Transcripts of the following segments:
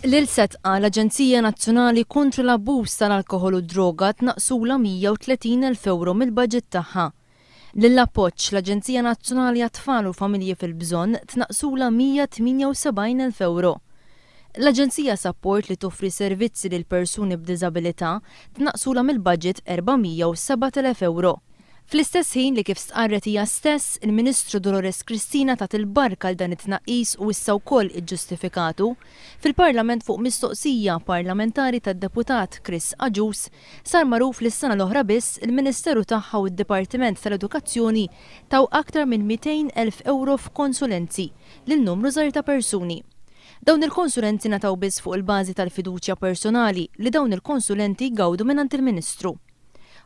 Lil Sedqa, l-Aġenzija Nazzjonali Kontra l-Abbuż tal-Alkoħol u d-Droga tnaqqsulha 130,000 ewro mill-baġit tagħha. Lil Appoġġ, l-Aġenzija Nazzjonali għat-Tfal u l-Familji fil-Bżonn tnaqqsulha 178,000 ewro. L-Aġenzija Sapport li toffri servizzi lil persuni b'diżabilità tnaqqsulha mill-baġit 407,000 ewro. Fl-istess ħin li kif stqarret hija stess, il-Ministru Dolores Cristina tat il-barka għal dan it-tnaqqis u issa wkoll iġġustifikatu, fil-Parlament fuq mistoqsija parlamentari tad-Deputat Chris Agius sar magħruf li s-sena l-oħra biss il-Ministeru tagħha u d-Dipartiment tal-Edukazzjoni taw aktar minn 200,000 ewro f'konsulenzi lil numru żgħir ta' persuni. Dawn il-konsulenzi ngħataw biss fuq il-bażi tal-fiduċja personali li dawn il-konsulenti jgawdu mingħand il-Ministru.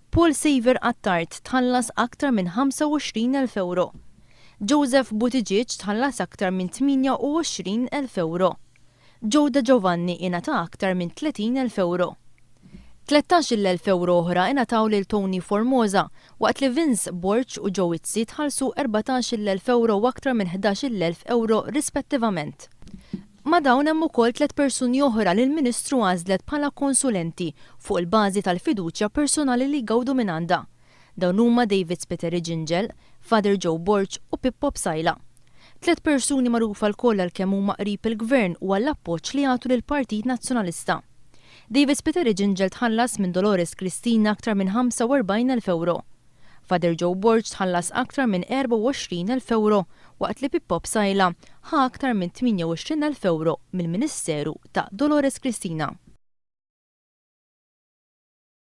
Paul Saver Attard tħallas aktar minn 25,000 ewro. Joseph Buttigieg tħallas aktar minn 28,000 ewro. Joe De Giovanni ingħata aktar minn 30,000 ewro. 13,000 ewro oħra ingħataw lil Tony Formosa waqt li Vince Borg u Joe Izzi tħallsu 14,000 ewro u aktar minn 11,000 ewro rispettivament. Ma' dawn hemm ukoll tlett persuni oħra li l-Ministru għażlet bħala konsulenti fuq il-bażi tal-fiduċja personali li jgawdu mingħandha. Dawn huma David Spiteri Gingell, Father Joe Borg u Pippo Psaila. Tlett persuni magħrufa lkoll għal kemm huma qrib il-Gvern u għall-appoġġ li jagħtu lill-Partit Nazzjonalista. David Spiteri Gingell tħallas minn Dolores Cristina aktar minn 45,000 ewro. Father Joe Borg tħallas aktar minn 24,000 ewro waqt li Pippo Psaila ħa aktar minn 28,000 ewro mill-Ministeru ta' Dolores Cristina.